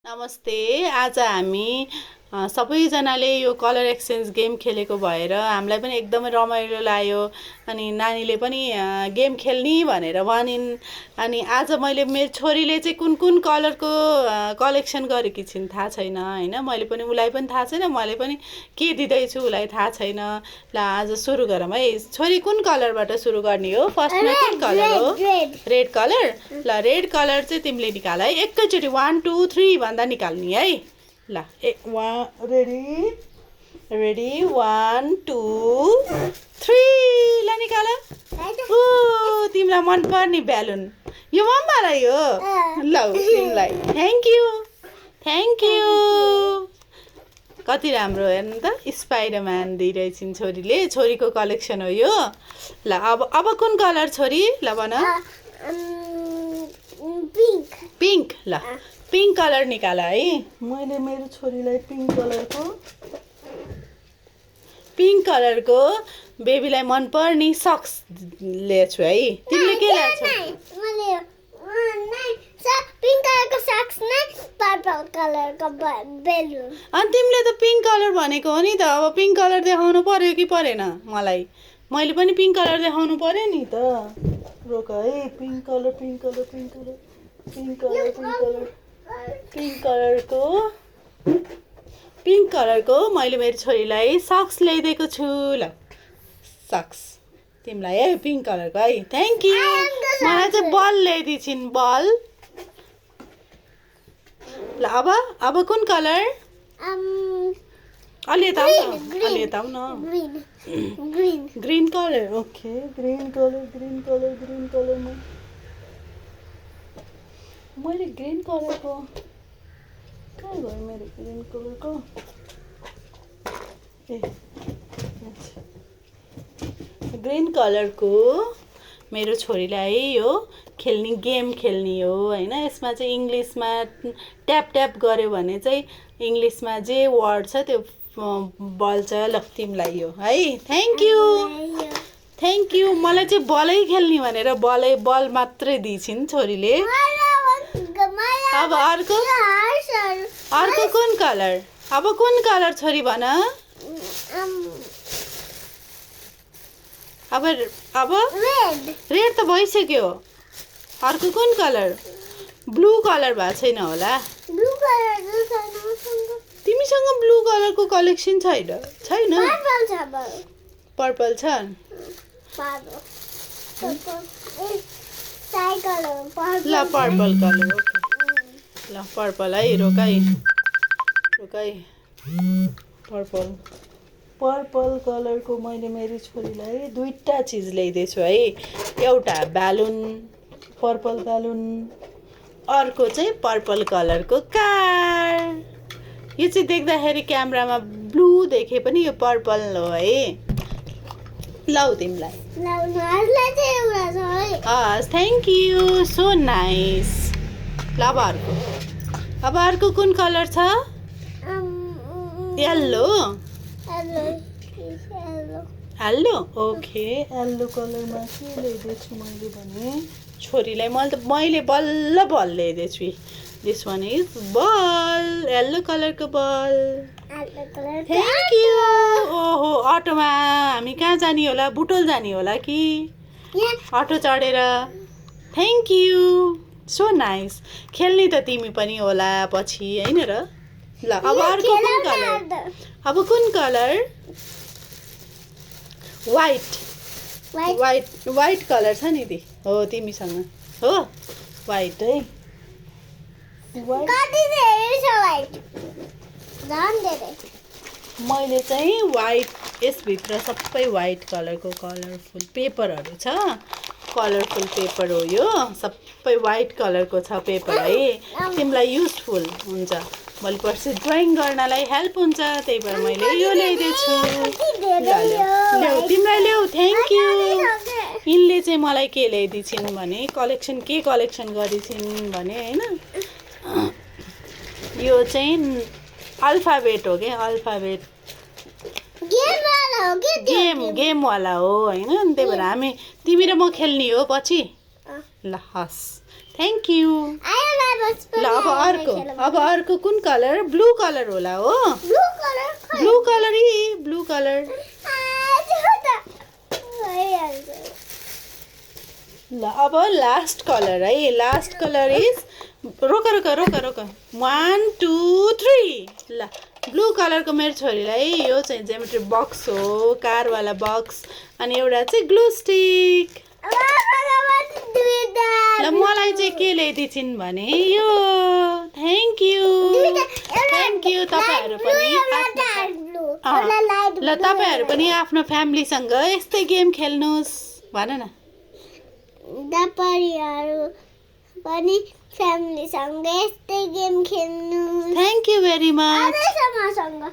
नमस्ते। आज हामी सबैजनाले यो कलर एक्सचेन्ज गेम खेलेको भएर हामीलाई पनि एकदमै रमाइलो लाग्यो। अनि नानीले पनि गेम खेल्ने भनेर भनिन्। अनि आज मैले मेरो छोरीले चाहिँ कुन कुन कलरको कलेक्सन गरेकी छिन् थाहा छैन हैन। मैले पनि उलाई पनि थाहा छैन, मैले पनि के दिँदैछु उलाई थाहा छैन। ल आज सुरु गरौँ है। छोरी कुन कलरबाट सुरु गर्ने हो? फर्स्टमा कुन कलर हो? Red colour. ल रेड कलर चाहिँ तिमीले निकाल है। एकैचोटि 1 2 3 भन्दा निकाल्ने है। ल रेडी रेडी 1 2 3 ल निकाल। ओ तिमीलाई मन पर्ने ब्यालुन यो मम्मालाई हो। ल तिमीलाई थ्याङ्क यू कति राम्रो हेर्नु त। स्पाइडरम्यान दिइरहेछिन् छोरीले। छोरीको कलेक्सन हो यो। ल अब कुन कलर छोरी? ल भन। पिङ्क। ल पिङ्क कलर निकाल है। मैले मेरो छोरीलाई पिङ्क कलरको बेबीलाई मन पर्ने सक्स ल्याएको छु है। तिमीले के ल्याएको छौ? पिङ्क कलरको सक्स नै पर्पल कलरको बेलुन। अनि तिमीले त पिङ्क कलर भनेको हो नि त। अब पिङ्क कलर देखाउनु पर्यो कि परेन? मैले पनि पिङ्क कलर देखाउनु पर्यो नि त। रोक है। पिङ्क कलरको मैले मेरो छोरीलाई सक्स ल्याइदिएको छु। ल सक्स तिमीलाई है पिङ्क कलरको है। Thank you. मलाई चाहिँ बल ल्याइदिन्छन् बल। ल अब कुन कलर? अलि यता आऊ न। Green colour. Okay green colour मैले ग्रीन कलरको कहाँ गयो मेरो ग्रीन कलरको? ग्रीन कलरको मेरो छोरीलाई यो गेम खेल्ने हो हैन। यसमा चाहिँ इङ्ग्लिसमा ट्याप गर्यो भने चाहिँ इङ्ग्लिसमा जे वर्ड छ त्यो बल्छ। ल तिमीलाई यो है। Thank you. मलाई चाहिँ बलै खेल्ने भनेर बल मात्रै दिइछिन् छोरीले। अब अर्को कुन कलर? अब कुन कलर छोरी भन। अब रेड त भइसक्यो। अर्को कुन कलर? ब्लू कलर भएको छैन होला। तिमीसँग ब्लू कलरको कलेक्सन छैन? पर्पल छ। ल पर्पल कलर। ओके ल पर्पल है। रोकाइ पर्पल कलरको मैले मेरो छोरीलाई दुईटा चिज ल्याइदिएछु है। एउटा ब्यालुन पर्पल ब्यालुन, अर्को चाहिँ पर्पल कलरको कार। यो चाहिँ देख्दाखेरि क्यामेरामा ब्लू देखे पनि यो पर्पल हो है। लौ तिमीलाई। हस् थ्याङ्क यू सो नाइस। ल अब अर्को कुन कलर छ? येल्लो। ओके येल्लो कलरमा के ल्याइदिएछु मैले भने छोरीलाई मैले बल्ल बल ल्याइदिएछु। This one is ball. Yellow कलरको बल। Thank you. ओहो अटोमा हामी कहाँ जाने होला? बुटोल जाने होला कि अटो चढेर? Thank you so nice. खेल्ने त तिमी पनि होला पछि हैन र? ल अब अर्को कुन कलर? अब कुन कलर? वाइट कलर छ नि दी हो तिमीसँग हो। वाइट है। मैले चाहिँ वाइट यसभित्र सबै वाइट कलरको कलरफुल पेपरहरू छ। कलरफुल पेपर हो यो। सबै वाइट कलरको छ पेपर है। तिमीलाई युजफुल हुन्छ। भोलि पर्सि ड्रइङ गर्नलाई हेल्प हुन्छ। त्यही भएर मैले यो ल्याइदिएछु। ल्याऊ तिमीलाई ल्याऊ। Thank you. यिनले चाहिँ मलाई के ल्याइदिन्छन् भने के कलेक्सन गरिछिन् भने हैन। यो चाहिँ अल्फाबेट हो के। अल्फाबेट गेमवाला हो हैन। त्यही भएर तिमी र म खेल्ने हो पछि। ल हस् थ्याङ्क यू ल अब अर्को कुन कलर ब्लू कलर होला हो ब्लू कलर ल अब लास्ट कलर है लास्ट कलर इज रोक 1 2 3 ल ब्लू कलरको मेरो छोरीलाई यो चाहिँ ज्योमेट्री बक्स हो कारवाला बक्स अनि एउटा चाहिँ ग्लु स्टिक ल मलाई चाहिँ के ल्याइदिन्छन् भने यो थ्याङ्क यू तपाईँहरू पनि ल तपाईँहरू पनि आफ्नो फ्यामिलीसँग यस्तै गेम खेल्नुहोस् भन न परिवारहरू पनि फ्यामिलीसँग यस्तै गेम खेल्नु थ्याङ्क यू भेरी मच मसँग